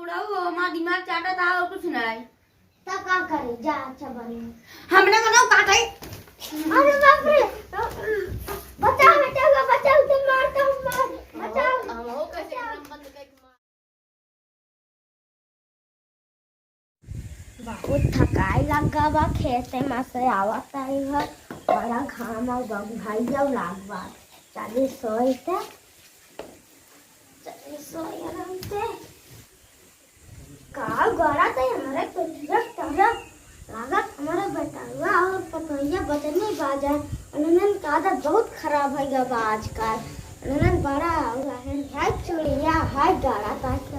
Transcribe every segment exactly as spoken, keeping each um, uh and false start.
बुढ़ऊ, हमार दिमाग चाटा था और कुछ नहीं। तो का करे, जा, अच्छा बने। हमने बनाओ का खाई? अरे बाप रे, बचाओ, बचाओ, बचाओ, तुम मारता हूँ, मार, बचाओ। हम हो कैसे बचाओ। हम बंद करके मार। बहुत थकाई लगा बा, खेते में से आवत आई है, बड़ा घाम और बघाइया लाग बा। चली सोई ते, चली सोई आराम से। का गड़ा ते हमारे पेटिया तरफ लागत हमारे बेटवा और पतोहिया बजनी बाजा। उन्होंने का आदत बहुत खराब है गबा आजकल। उन्होंने बड़ा है, है चुड़िया, है गड़ा ताकि।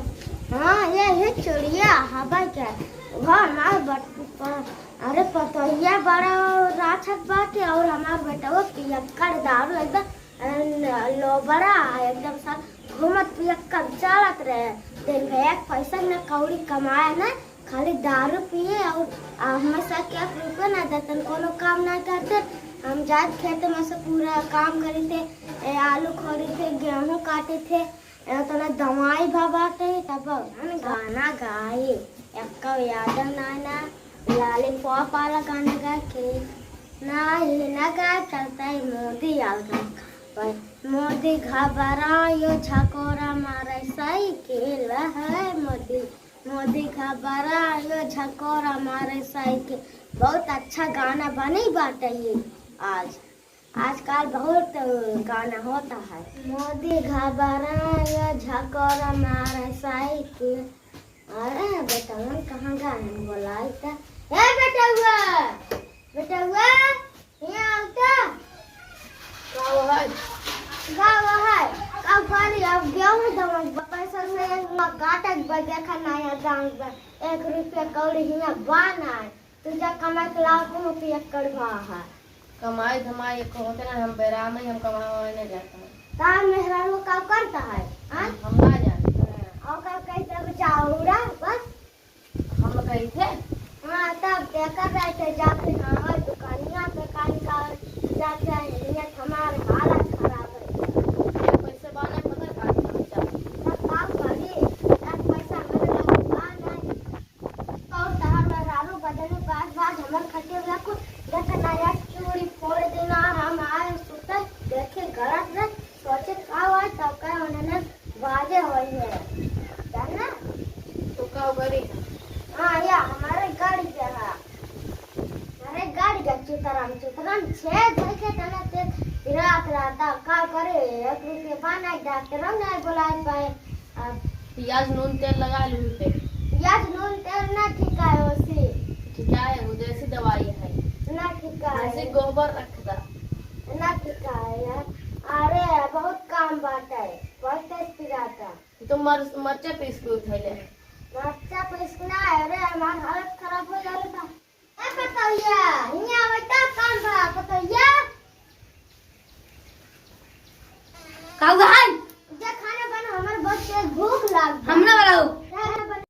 हाँ, ये है चुड़िया, हवा क्या? वह हमारे बट-, प-, अरे पतोहिया बड़ा राक्षस बाटे और हमार बेटवा पियक्कड़ दारू एकदम अन-, लोबड़ा एकदम सा घूमत पियक्कड़ चलत रहे। दिन भर एक पैसा न कौड़ी कमाए न, खाली दारू पिए और, आ, हमें से एक रुपया ना देतन, कोनो काम ना करते। हम जात खेत में से पूरा काम करी थे, ए, आलू खोरी थे, गेहूं काटी थे, ए, तना दवाई भा बाटे, तब हम गाना गाई, एक्का याद ना ना। लॉलीपॉप वाला गाना गा के, ना, ये ना गा, चलता है मोदी वाला गाना। पर मोदी घबरायो झकोरा मारे साइकिल है, मोदी, मोदी घबरायो झकोरा मारे साइकिल। बहुत अच्छा गाना बनी बाटे ये आज। आजकल बहुत गाना होता है। मोदी घबरायो झकोरा मारे साइकिल। अरे बेटवन कहाँ गए हैं, बोलाई त। ए बेटवा, बेटवा, यहाँ आओ त। का है? का है? का करी? अब गेहूं दमक बा, पैसा से एक मा काटक बा, देखा ना यहाँ गाँव बा, एक रुपया कौड़ी हियाँ बा ना। तू जा कमा के लाओ, तुम पियक्कड़ भा है। कमाई धमाई एक होते ना, हम बेराम ही, हम कमाए वाए नहीं जाते हैं। तार मेहरारू का करता है, हाँ? हम ना जाने। और का कहते बचाओ उड़ा, बस। हम लोग कही थे। हाँ, तब देखा जाए थे जाके नहावे दुकानिया पे कान का जाके नियत हमार हालत खराब है। पैसे बाने पता का हम जाते। तब का करी? तब पैसा हमारे लगे बा नहीं। और तहार मेहरारू बजनी बाज बाज हमर खटिया वाला कुल देखे ना यार, चूड़ी फोड़ देना। हम आए सुते, देखे गरत रहे, सोचे का हुआ, तब का उन्होंने बाजे होई है, जानना? तो का करी? हाँ, या हमारे गाड़ी के है, अरे गाड़ी के चुतरम, चुतरम छेद है के तना ते रात रात का करे, एक रुपये पाना डॉक्टर नहीं बुलाए पाए। अब पियाज नून तेल लगा लूँ पे। पियाज नून तेल ना ठीक है ओसी। ठीक है, वो देसी दवाई है। ना ठीक है। देसी गोबर रख दा। ना ठीक है यार। अरे बहुत काम बात है, बहुत तेज पिराता। तो मर-, मरचा पीस के उठैले। मरचा पीस के ना है रे, हमार हालत खराब हो जाले बा। ए पतोहिया, हियाँ आवे त काम बा, पतोहिया। का हुआ है? जा खाना बना, हमारे बहुत तेज भूख लाग बा। हम ना बनाऊ। ना, ना बना।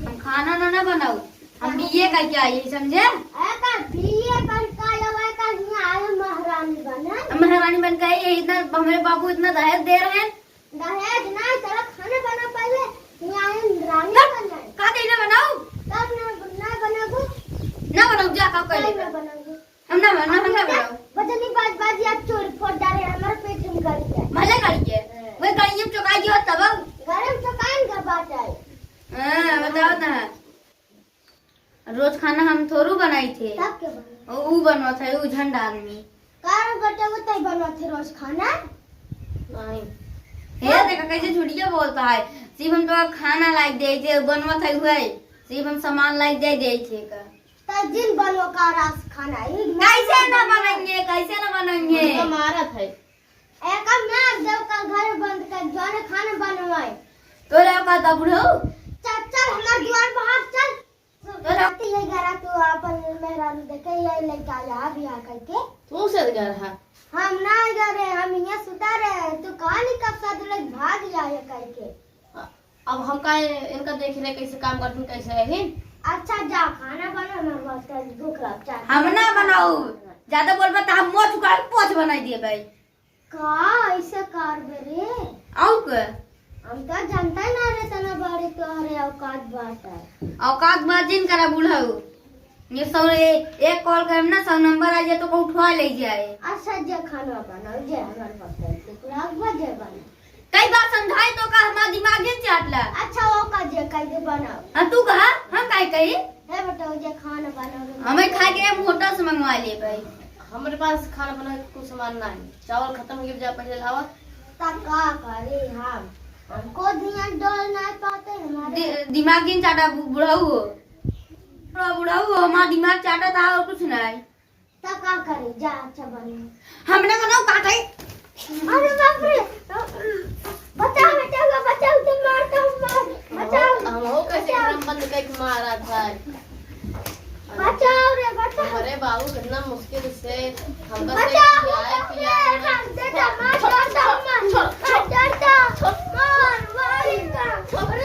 हम खाना ना, ना बनाऊ। हम बीए करके आई, समझे? ए का बीए करके आयो है का हियाँ आयो महारानी बने? हम महारानी बन के आई, ये इतना हमारे बाबू इतना दहेज दे रहे हैं। दहेज ना, चलो खाना बना पहले। यहाँ हम रानी का, बन जाए। का देने बनाऊ? तब ना, ना बनाबू। ना बनाऊ, जा, का कर तब लेबे? ना बनाबू। हम ना बना-, हम ना बनाऊ। बजनी बाज बाज या चोरी फोड़ डाले, हमारे पेट में गड़ गया। भले गड़ गया। हाँ। वही गड़िया में चुकाई दियो तब। गरम चुकाइन का बात है। हाँ, बताओ ना। रोज खाना हम थोड़ू बनाई थे। तब के बनाई? उ, उ बनवा था, उ झंडा आदमी। का रे बेटा, वो तय बनवा थे रोज खाना? नहीं। हे, देखा कैसे झूठिया बोलता है। सिर्फ हम तो खाना लाई दे थे, बनवा था हुए। सिर्फ हम सामान लाई दे दे थे का। तय जिन बनवा का रास खाना, ई कैसे ना बनाएंगे, कैसे ना बनाएंगे? उनका मारत है। एका मार देव का घर बंद कर, जाने खाना बनवाए। तो रे का दबड़ो? चल, चल, हमार दुआर बाहर चल। तो राती ले गरा तू अपन मेहरारू देखे, ये लइका यहाँ बियाह करके। तू से घर है? हम ना गए रे, हम यहाँ सुता रहे। तू कहाँ नहीं कब साथ ले भाग जाए करके। अब हम का इनका देख रहे, कैसे काम करती, कैसे रही? अच्छा, जा खाना बना, हमारे बहुत तेज भूख लग जाए। हम ना बनाऊ, ज्यादा बोलबा तो हम मोच उखाड़ के पोच बनाई दिए भाई। का ऐसे कार बे रे? आऊ के? हम तो जानता ही ना रे, तना बड़ी औकात बात है। औकात बात जिन करा बुढ़ऊ। ये सौ, ए-, एक कॉल करम ना, सौ नंबर आ जाए तो को उठवा ले जाए। अच्छा, जे खाना बनाओ, जे हमारे पास है, तो लागबा जे बनाओ। कई बार समझाई तो का हमार दिमाग ही चाट ला। अच्छा, वो का जे कह दे बनाओ। हाँ, तू कहा? हम काहे कही? हे बताओ, जे खाना बनाओ। हमें खाए के हम होटल से मंगवा लिए भाई। हमारे पास खाना बनाए के कुछ सामान ना है। चावल खत्म हो गया, जा पहले लावा। ता का करी हम? हमको ध्यान डोल नहीं पाते हमारे। दि-, दिमाग ही चाटा बु-, बुढ़ऊ हो। बुढ़ऊ, बुढ़ऊ हो, हमारा दिमाग चाटा था और कुछ नहीं। ता का करी? जा, अच्छा बने। हमने बनाओ का कही? अरे बाप रे। बचाओ, बचाओ, बचाओ, तुम मारता हूँ, मार। बचाओ। हम हो कैसे बचाओ। एकदम बंद करके मारा था। बचाओ रे, बचाओ। अरे बाबू, कितना मुश्किल से हमका बचाओ, सिखाया, बचाओ पिया रे, है। हम देता, मार, डरता हूँ, मार। छोड़, छोड़, मार, डरता। छोड़। मार, मार इनका। छोड़।